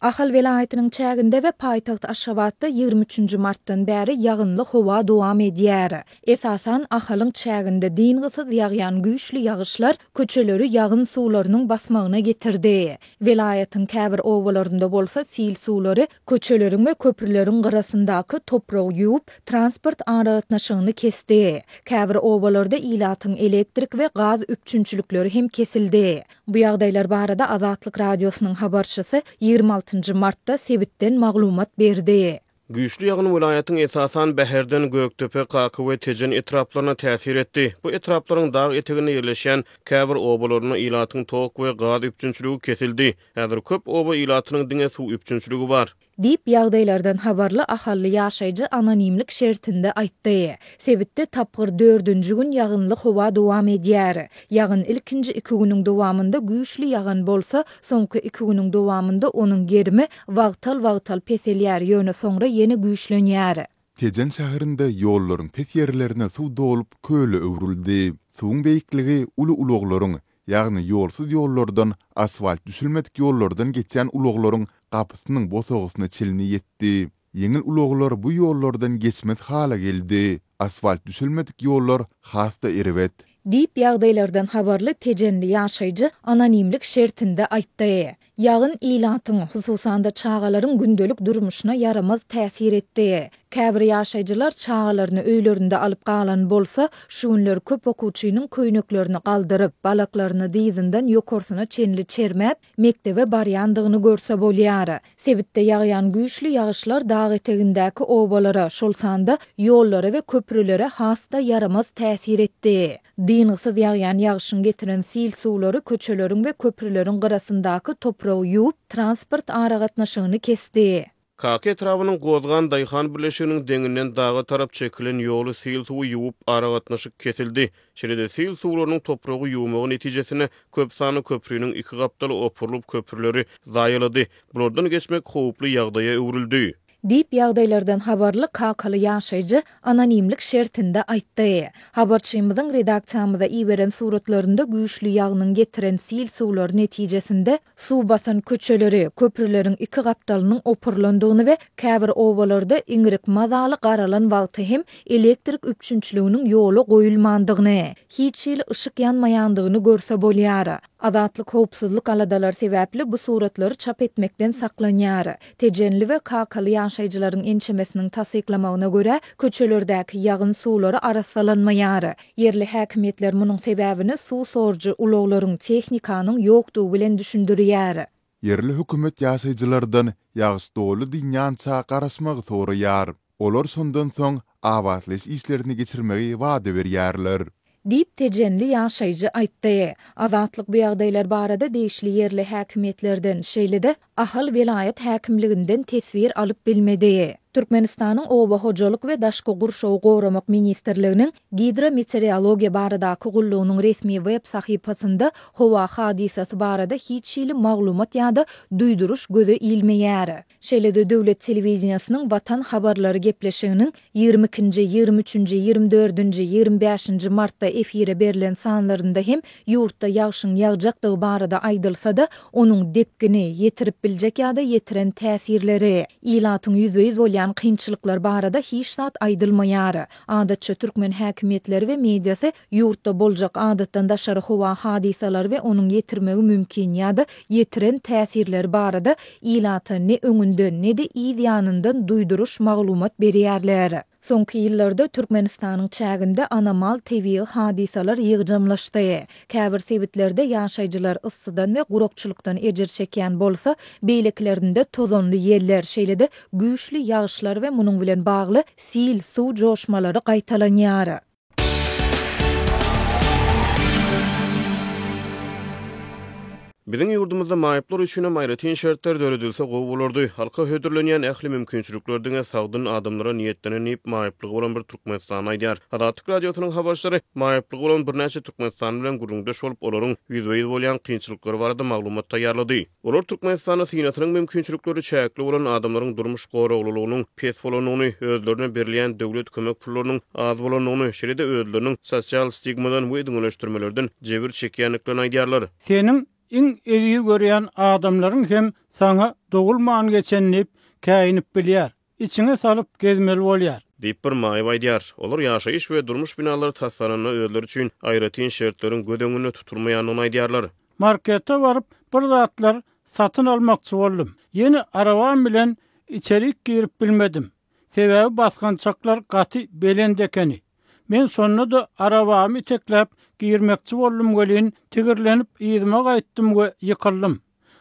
Ahal welaýatynyň çäginde we paýtagt Aşgabatda 23 nji martdan bäri ýagynly howa dowam edýär. Esasan, Ahalyň çäginde dyngysyz ýagýan güýçli ýagyşlar köçeleri ýagyn suwlarynyň basmagyna getirdi. Welaýatyň käbir obalarynda bolsa sil suwlary köçeleriň we köprüleriň gyrasyndaky topragy ýuwup, transport aragatnaşygyny kesdi. Käbir obalarda ilatyň elektrik we gaz üpjünçilikleri hem kesildi. Bu ýagdaýlar barada Azatlyk Radiosynyň habarçysy 26 nji martda sebitden maglumat berdi. Güýçli ýagyn welaýatyň esasan Bäherden, Gökdepe, Kaka we Tejen etraplaryna täsir etdi. Bu etraplaryň dag eteginde ýerleşýän käbir obalarynda ilatyň tok we gaz üpjünçiligi kesildi. Häzir köp oba ilatynyň diňe suw üpjünçiligi bar. Diýip, ýagdaýlardan habarly ahally ýaşaýjy anonimlik şertinde aýtdy. Sebitde tapgyr dördünji gün ýagynly howa dowam edýär. Ýagyn ilkinji iki günüň dowamynda güýçli ýagan bolsa, soňky iki günüň dowamynda onuň gerimi wagtal-wagtal peselýär, ýöne soňra ýene güýçlenýär. Tejen şäherinde ýollaryň pes ýerlerine suw dolup, köle öwrüldi. Suwuň beýikligi uly ulaglaryň, ýagny ýolsuz ýollardan, asfalt düşülmedik ýollardan geçýän ulaglaryň gapysynyň bosagasyna çenli ýetdi. Ýeňil ulaglar bu ýollardan geçmez hala geldi. Asfalt düşülmedik ýollar has-da erbet. Diýip, ýagdaýlardan habarly tejenli ýaşaýjy anonimlik şertinde aýtdy. Ýagyn ilatyň, hususan-da çagalaryň gündelik durmuşyna ýaramaz täsir etdi. Käbir ýaşaýjylar çagalaryny öýlerinde alyp galan bolsa, şu günler köp okuwçynyň köýneklerini galdyryp, balaklaryny dyzyndan ýokarsyna çenli çermäp, mekdebe barýandygyny görse bolýar. Sebitde ýagýan güýçli ýagyşlar dag etegindäki obalara, şol sanda ýollara we köprülere has-da ýaramaz täsir etdi. Dyngysyz ýagýan ýagşyň getiren sil suwlary köçeleriň we köprüleriň gyrasyndaky topragy ýuwup, transport aragatnaşygyny kesdi. Kaka etrabynyň Gozgan daýhan birleşiginiň deňinden daga tarap çekilen ýoly sil suwy ýuwup, aragatnaşyk kesildi. Şeýle-de sil suwlarynyň topragy ýuwmagy netijesinde köp sanly köpriniň iki gapdaly opurylyp, köprüleri zaýalady. Bulardan geçmek howply ýagdaýa öwrüldi. Diýip, ýagdaýlardan habarly kakaly ýaşaýjy anonimlik şertinde aýtdy. Habarçymyzyň redaksiýamyza iberen suratlarynda güýçli ýagynyň getiren sil suwlary netijesinde suw basan köçeleri, köprüleriň iki gapdalynyň opurylandygyny we käbir obalarda iňrik mazaly garalan wagty hem elektrik üpjünçiliginiň ýola goýulmandygyny, hiç hili yşyk ýanmaýandygyny görse bolýar. Azatlyk howpsuzlyk aladalary sebäpli bu suratlary çap etmekden saklanýar. Tejenli we kakaly ýaşaýjylaryň ençemesiniň tassyklamagyna görä, köçelerdäki ýagyn suwlary arassalanmaýar. Ýerli häkimiýetler munuň sebäbini suw sorujy ulaglaryň, tehnikanyň ýokdugy bilen düşündirýär. Ýerli hökümet ýaşaýjylardan ýagyş doly dynýança garaşmagy soraýar. Olar şondan soň abatlaýyş işlerini geçirmegi wada berýärler. Diýip, tejenli ýaşaýjy aýtdy. Azatlyk bu ýagdaýlar barada degişli ýerli häkimiýetlerden, şeýle-de Ahal welaýat häkimliginden teswir alyp bilmedi. Türkmenistanyň Oba hojalyk we daşky gurşawy goramak ministrliginiň Gidrometereologiýa baradaky gullugynyň resmi web sahypasynda howa hadysasy barada hiç hili maglumat ýa-da duýduryş göze ilmeýär. Şeýle-de döwlet telewideniýesiniň Watan habarlary gepleşiginiň 22-nji, 23-nji, 24-nji, 25-nji martda efire berlen sanlarynda hem ýurtda ýagşyň ýagjakdygy barada aýdylsa-da, onuň depgini, ýetirip biljek ýa-da ýetiren täsirleri, ilatyň ýüzbe-ýüz bolýan kynçylyklary barada hiç zat aýdylmaýar. Adatça türkmen häkimiýetleri we mediasy Ýurtda boljak adatdan daşary howa hadysalary we onuň ýetirmegi mümkin ýa-da ýetiren täsirleri barada ilata ne öňünden, ne-de yz ýanyndan duýduryş maglumat berýärler. Soňky ýyllarda Türkmenistanyň çäginde anomal tebigy hadysalar ýygjamlaşdy. Käbir sebitlerde ýaşaýjylar yssydan we gurakçylykdan ejir çekýän bolsa, beýlekilerinde tozanly ýeller, şeýle-de güýçli ýagyşlar we munuň bilen bagly sil, suw joşmalary gaýtalanýar. Biziň ýurdumyzda maýyplar üçinem aýratyn şertler döredilse gowy bolardy. Halka hödürlenýän ähli mümkinçilikler diňe sagdyn adamlara niýetlenen diýip, maýyplygy bolan bir türkmenistanly aýdýar. Azatlyk Radiosynyň habarçylary maýyplygy bolan birnäçe türkmenistanly bilen gürrüňdeş bolup, olaryň ýüzbe-ýüz bolýan kynçylyklary barada maglumat taýýarlady. Olar Türkmenistanda synasynyň mümkinçilikleri çäkli bolan adamlaryň durmuş goraglylygynyň pes bolandygyny, özlerine berilýän döwlet kömek pullarynyň az bolandygyny, şeýle-de özleriniň sosial stigmadan we düňeleşdirmelerden jebir çekýändiklerini aýdýarlar. Seniň. iň eziz görýän adamlaryň hem saňa dogulman geçen diýip käýinip bilýär. Içiňe salyp gezmeli bolýar. Diýip, bir maýyp aýdýar. Olar ýaşaýyş we durmuş binalary taslananda özleri üçin aýratyn şertleriň göz öňünde tutulmaýandygyny aýdýarlar. Markete baryp bir zatlar satyn almakçy boldum. Ýene arabam bilen içerik girip bilmedim. Sebäbi basgançaklar gaty belent ekeni. Men şonda-da arabamy itekläp girmekçi boldum welin, tigirlenip yzyma gaýtdym we ýykyldym.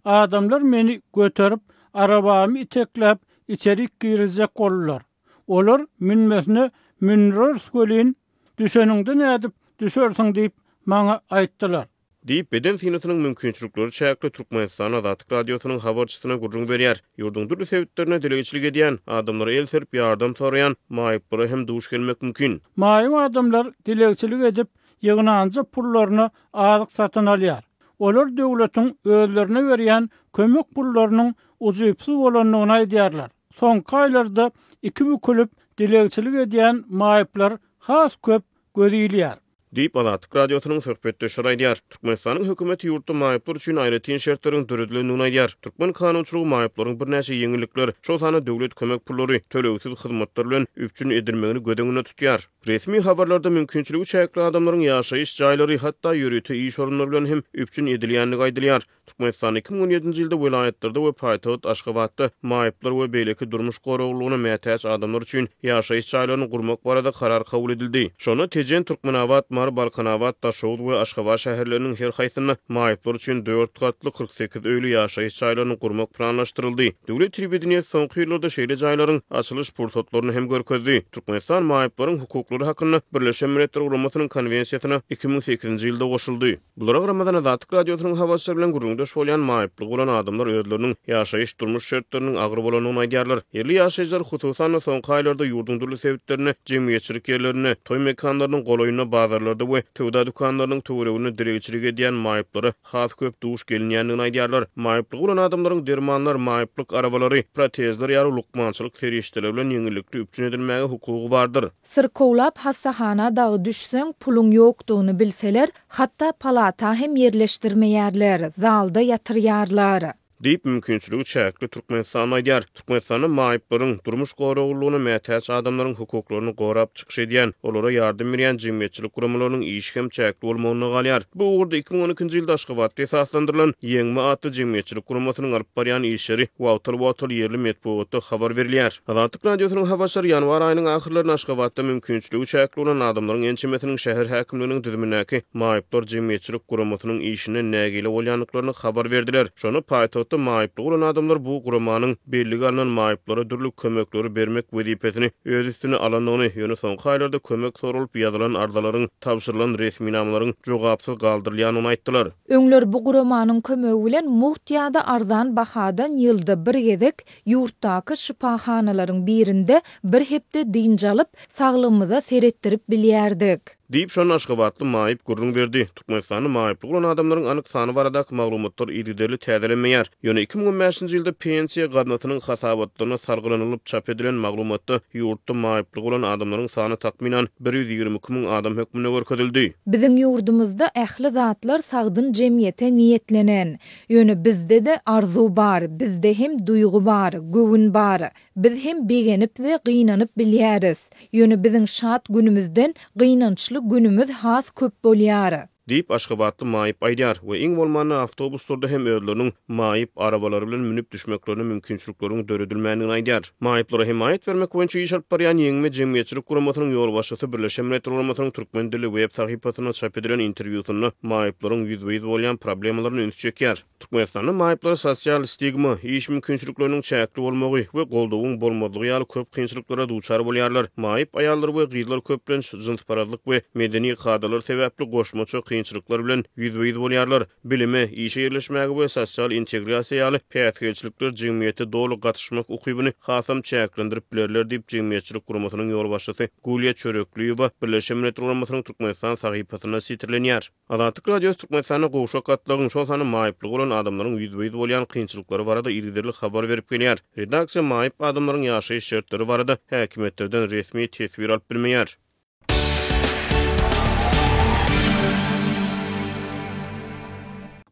Adamlar meni göterip, arabamy itekläp içerik girizjek boldular. Olar münmesine mündüreris welin, düşeniňde nädip düşersiň diýip, maňa aýtdylar. Diýip, beden synasynyň mümkinçilikleri çäkli Türkmenistan Azatlyk Radiosynyň habarçysyna gürrüň berýär. Ýurduň dürli sebitlerinde dilegçilik edýän, adamlara el serip ýardam soraýan maýyplara hem duş gelmek mümkin. Maýyp adamlar dilegçilik edip, ýygnanja pullaryna azyk satyn alýar. Olar döwletiň özlerine berýän kömek pullarynyň ujypsyz bolandygyny aýdýarlar. Soňky aýlarda iki bükülip dilegçilik edýän maýyplar has köp göz ilýär. Diýip, Azatlyk Radiosynyň söhbetdeşleri aýdýar. Türkmenistanyň hökümeti ýurtda maýyplar üçin aýratyn şertleriň döredilendigini aýdýar. Türkmen kanunçylygy maýyplaryň birnäçe ýeňillikler, şol sanda döwlet kömek pullary, tölegsiz hyzmatlar bilen üpjün edilmegini göz öňünde tutýar. Resmi habarlarda mümkinçiligi çäkli adamlaryň ýaşaýyş jaýlary, hatda ýörite iş orunlary bilen hem üpjün edilýändigi aýdylýar. Türkmenistanda 2017-nji ýylda welaýatlarda we paýtagt Aşgabatda maýyplar we beýleki durmuş goraglylygyna mätäç adamlar üçin ýaşaýyş jaýlaryny gurmak barada karar kabul edildi. Şonda Tejen, Türkmenabat, Mary, Balkanabat, Daşoguz we Aşgabat şäherleriniň her haýsynda maýyplar üçin dört gatly 48 öýli ýaşaýyş jaýlaryny gurmak planlaşdyryldy. Döwlet telewideniýesi soňky ýyllarda şeýle jaýlaryň açylyş pursatlaryny hem görkezdi. Türkmenistan maýyplaryň hukuklary hakynda Birleşen Milletler Guramasynyň Konwensiýasyna 2008-nji ýylda goşuldy. Bulara garamazdan, Azatlyk Radiosynyň habarçylary bilen gürrüňdeş bolýan maýyplygy bolan adamlar özleriniň ýaşaýyş-durmuş şertleriniň agyr bolandygyny aýdýarlar. Ýerli ýaşaýjylar, hususan-da, soňky aýlarda ýurduň dürli sebitlerinde, jemgyýetçilik ýerlerinde, toý mekanlarynyň golaýynda, bazarlarda we söwda dükanlarynyň töwereginde dilegçilik edýän maýyplara has köp duş gelinýändigini aýdýarlar. Maýyplygy bolan adamlaryň dermanlar, maýyplyk arabalary, protezler ýaly lukmançylyk serişdeleri bilen ýeňillikli üpjün edilmäge hukugy bardyr. Syrkawlap hassahana dagy düşseň, puluň ýokdugyny bilseler, hatda palata hem ýerleşdirmeýärler, zalda ýatyrýarlar. Diýip, mümkinçiligi çäkli türkmenistanly aýdýar. Türkmenistanda maýyplaryň, durmuş goraglylygyna mätäç adamlaryň hukuklaryny gorap çykyş edýän, olara ýardam berýän jemgyýetçilik guramalarynyň işi hem çäkli bolmagynda galýar. Bu ugurda 2012-nji ýylda Aşgabatda esaslandyrylan Ýeňme atly jemgyýetçilik guramasynyň alyp barýan işleri wagtal-wagtal ýerli metbugatda habar berilýär. Azatlyk Radiosynyň habarçylary ýanwar aýynyň ahyrlarynda Aşgabatda mümkinçiligi çäkli bolan adamlaryň ençemesiniň şäher häkimliginiň düzümindäki Maýyplar jemgyýetçilik guramasynyň işinden nägile bolýandyklaryny habar berdiler. Şonda paýtagtda maýyplygy bolan adamlar bu guramanyň bellige alnan maýyplara dürli kömekleri bermek wezipesini öz üstüne alandygyny, ýöne soňky aýlarda kömek soralyp ýazylan arzalaryň, tabşyrylan resminamalaryň jogapsyz galdyrylýandygyny aýtdylar. Öňler bu guramanyň kömegi bilen mugt ýa-da arzan bahadan ýylda bir gezek Ýurtdaky şypahanalaryň birinde bir hepde dynç alyp, saglygymyza seretdirip bilýärdik. Diýip, şonda aşgabatly maýyp gürrüň berdi. Türkmenistanda maýyplygy bolan adamlaryň anyk sany baradaky maglumatlar yzygiderli täzelenmeýär. Ýöne 2015-nji ýylda Pensiýa gaznasynyň hasabatlaryna salgylanylyp çap edilen maglumatda ýurtda maýyplygy bolan adamlaryň sany takmynan 122 müň adam hökmünde görkezildi. Biziň ýurdumyzda ähli zatlar sagdyn jemgyýete niýetlenen. Ýöne bizde-de arzuw bar, bizde hem duýgy bar, göwün bar. Biz hem begenip we gynanyp bilýäris. Ýöne biziň şat günümizden gynançly günümiz has köp bolýar. Diýip, aşgabatly maýyp aýdýar we iň bolmanda awtobuslarda hem özleriniň maýyp arabalary bilen münüp düşmeklerine mümkinçilikleriň döredilmändigini aýdýar. Maýyplara hemaýat bermek boýunça iş alyp barýan Ýeňme jemgyýetçilik guramasynyň ýolbaşçysy Birleşen Milletler Guramasynyň türkmen dilli web sahypasynda çap edilen interwýusynda maýyplaryň ýüzbe-ýüz bolýan problemalaryna ünsi çekýär. Türkmenistanda maýyplar sosial stigma, iş mümkinçilikleriniň çäkli bolmagy we goldawyň bolmazlygy ýaly köp kynçylyklara duçar bolýarlar. Maýyp aýallar we gyzlar köplenç jynsparazlyk we medeni kadalar sebäpli goşmaça kynçylyklar bilen ýüzbe-ýüz bolýarlar. Bilime, işe ýerleşmäge we sosial integrasiýa ýaly päsgelçilikler jemgyýete doly gatyşmak ukybyny hasam çäklendirip bilerler diýip, jemgyýetçilik guramasynyň ýolbaşçysy Gulýa Çörekliýewa Birleşen Milletler Guramasynyň Türkmenistan sahypasynda sitirlenýär. Azatlyk Radiosy Türkmenistanda gowşak gatlagyň, şol sanda maýyplygy bolan adamlaryň ýüzbe-ýüz bolýan kynçylyklary barada yzygiderli habar berip gelýär. Redaksiýa maýyp adamlaryň ýaşaýyş şertleri barada häkimiýetlerden resmi teswir alyp bilmeýär.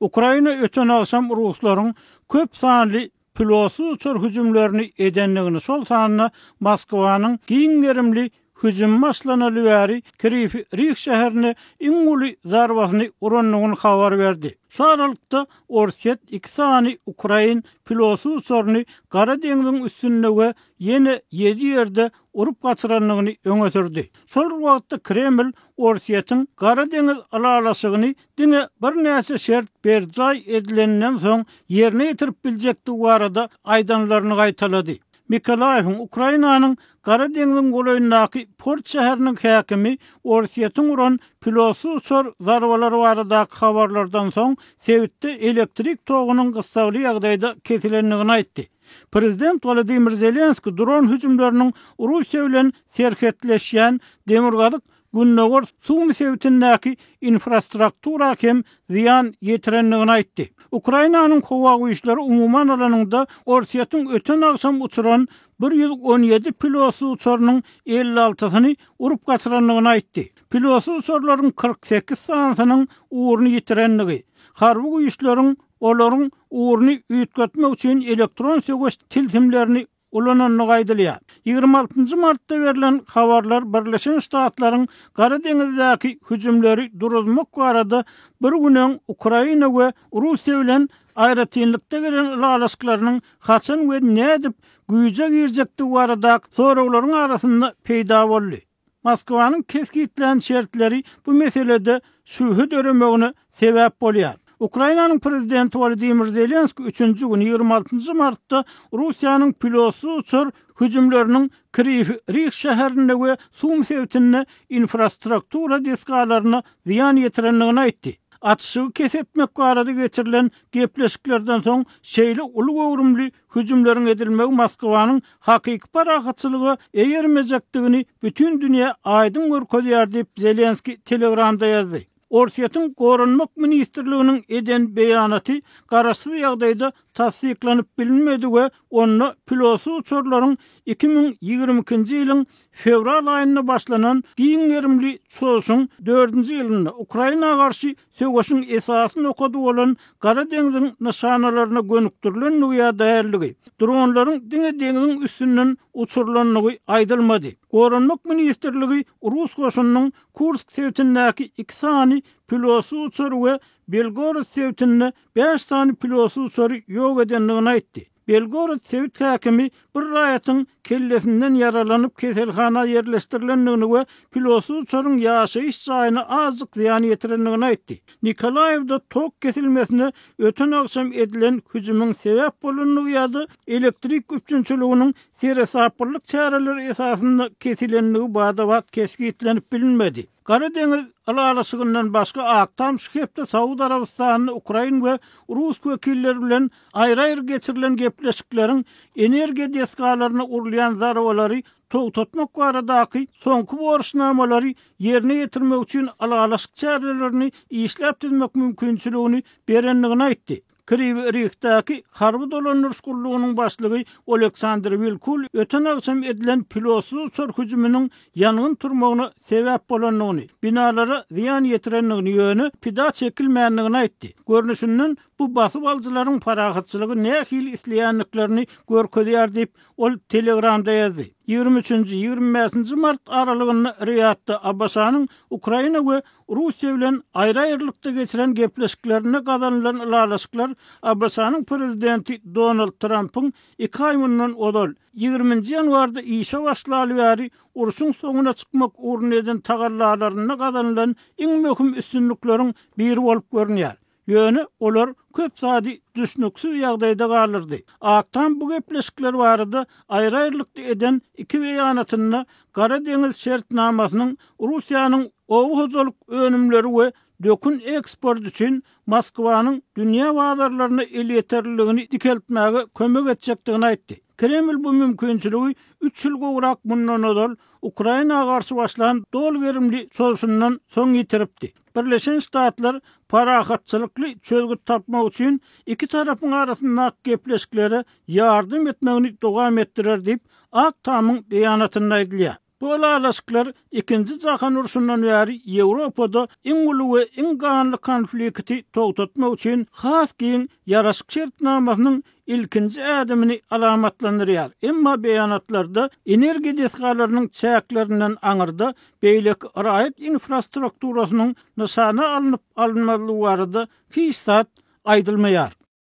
Ukraina öten agşam ruslaryň köp sanly pilotsyz uçar hüjümlerini edendigini, şol sanda Moskwanyň giň gerimli hüjümi başlanaly bäri Kriwi Rih şäherine iň uly zarbasyny urandygyny habar berdi. Şu aralykda, Orsýet iki sany ukrain pilotsyz uçaryny Gara deňziň üstünde we ýene ýedi ýerde urup gaçyrandygyny öňe sürdi. Şol bir wagtda Kreml Orsýetiň Gara deňiz ylalaşygyny diňe birnäçe şert berjaý edileninden soň ýerine ýetirip biljekdigi barada aýdanlaryny gaýtalady. Mikolaýewiň Ukrainanyň Gara deňziň golaýyndaky port şäheriniň häkimi Orsýetiň uran pilotsyz uçar zarbalary baradaky habarlardan soň sebitde elektrik togunyň gyssagly ýagdaýda kesilendigini aýtdy. Prezident Wolodymyr Zelenskiý dron hüjümleriniň Russiýa bilen serhetleşýän demirgazyk Gündogar Sumy sebitindäki infrastruktura hem zyýan ýetirendigini aýtdy. Ukrainanyň howa güýçleri umuman alanyňda Orsýetiň öten agşam uçuran 117 pilotsyz uçarynyň 56-syny urup gaçyrandygyny aýtdy. Pilotsyz uçarlaryň 48 sanysynyň ugruny ýitirendigi, harby güýçleriň olaryň ugruny üýtgetmek üçin elektron söweş tilsimlerini ulanandygy aýdylýar. 26 nji martda berlen habarlar Birleşen Ştatlaryň Gara deňizdäki hüjümleri duruzmak barada bir gün öň Ukraina we Russiýa bilen aýratynlykda gelen ylalaşyklarynyň haçan we nädip güýje girjekdigi baradaky soraglaryň arasynda peýda boldy. Moskwanyň kesgitlän şertleri bu meselede şübhe döremegine sebäp bolýar. Ukrainanyň prezidenti Wolodymyr Zelenskiý üçünji gün, 26 nji martda Russiýanyň pilotsyz uçar hüjümleriniň Kriwi Rih şäherinde we Sum sebitinde infrastruktura desgalaryna zyýan ýetirendigini aýtdy. Atyşygy kes etmek barada geçirilen gepleşiklerden soň şeýle uly göwrümli hüjümleriň edilmegi Moskwanyň hakyky parahatçylyga eýermejekdigini bütin dünýä aýdyň görkezýär diýip, Zelenskiý Telegramda ýazdy. Orsýetiň Goranmak ministrliginiň eden beýanaty garaşsyz ýagdaýda tassyklanyp bilinmedi we onda pilotsyz uçarlaryň 2022-nji ýylyň fewral aýynda başlanan giň gerimli çozuşyň dördünji ýylynda Ukraina garşy söweşiň esasy nokady bolan Gara deňziň nyşanalaryna gönükdirilendigi ýa däldigi, dronlaryň diňe deňziň üstünden uçurylandygy aýdylmady. Goranmak ministrligi rus goşunynyň Kursk sebitindäki iki sany pilotsyz uçary we Belgorod sebitinde bäş sany pilotsyz uçary ýok edendigini aýtdy. Belgorod sebit häkimi bir raýatyň kellesinden ýaralanyp keselhana ýerleşdirilendigini we pilotsyz uçaryň ýaşaýyş jaýyna azjyk zyýan ýetirendigini aýtdy. Nikolaýewde tok kesilmesine öten agşam edilen hüjümiň sebäp bolandygy ýa-da elektrik üpjünçiliginiň seresaplylyk çäreleri esasynda kesilendigi bada-bat kesgitlenip bilinmedi. Gara deňiz ylalaşygyndan başga Ak Tam şu hepde Saud Arabystanynda ukrain we rus wekilleri bilen aýry-aýry geçirilen gepleşikleriň energiýa desgalaryna urulýan zarbalary togtatmak baradaky soňky borçnamalary ýerine ýetirmek üçin ylalaşyk çärelerini işläp düzmek mümkinçiligini berendigini aýtdy. Kriwi Rihdäki harby dolandyryş gullugynyň başlygy Oleksandr Wilkul öten agşam edilen pilotsyz uçar hüjüminiň ýangyn turmagyna sebäp bolandygyny, binalara zyýan ýetirendigini, ýöne pida çekilmändigini aýtdy. Görnüşinden, bu basyp alyjylaryň parahatçylygy nähili isleýändiklerini görkezýär diýip, ol Telegramda ýazdy. 23-nji, 25-nji mart aralygynda Riýadda ABŞ-nyň Ukraina we Russiýa bilen aýry-aýrylykda geçiren gepleşiklerinde gazanylan ylalaşyklar ABŞ-nyň prezidenti Donald Trampyň iki aý mundan ozal, 20-nji ýanwarda işe başlaly bäri urşuň soňuna çykmak ugrunda eden tagallalarynda gazanylan iň möhüm üstünlikleriň biri bolup görünýär. Ýöne olar köp zady düşnüksiz ýagdaýda galdyrdy. Ak Tam bu gepleşikler barada aýry-aýrylykda eden iki beýanatynda Gara deňiz şertnamasynyň Russiýanyň oba hojalyk önümleri we dökün eksporty üçin Moskwanyň dünýä bazarlaryna elýeterliligini dikeltmäge kömek etjekdigini aýtdy. Kreml bu mümkinçiligi üç ýyl gowrak mundan ozal Ukraina garşy başlan doly gerimli çozuşyndan soň ýitiripdi. Birleşen Ştatlar parahatçylykly çözgüt tapmak üçin iki tarapyň arasyndaky gepleşiklere ýardam etmegini dowam etdirer diýip, Ak Tamyň beýanatynda aýdylýar. Bu ylalaşyklar Ikinji jahan urşundan bäri Ýewropada iň uly we iň ganly konflikti togtatmak üçin has giň ýaraşyk şertnamasynyň ilkinji ädimini alamatlandyrýar. Emma beýanatlarda energiýa desgalarynyň çäklerinden aňyrda beýleki raýat infrastrukturasynyň nyşana alnyp-alynmazlygy barada hiç zat aýdylmaýar.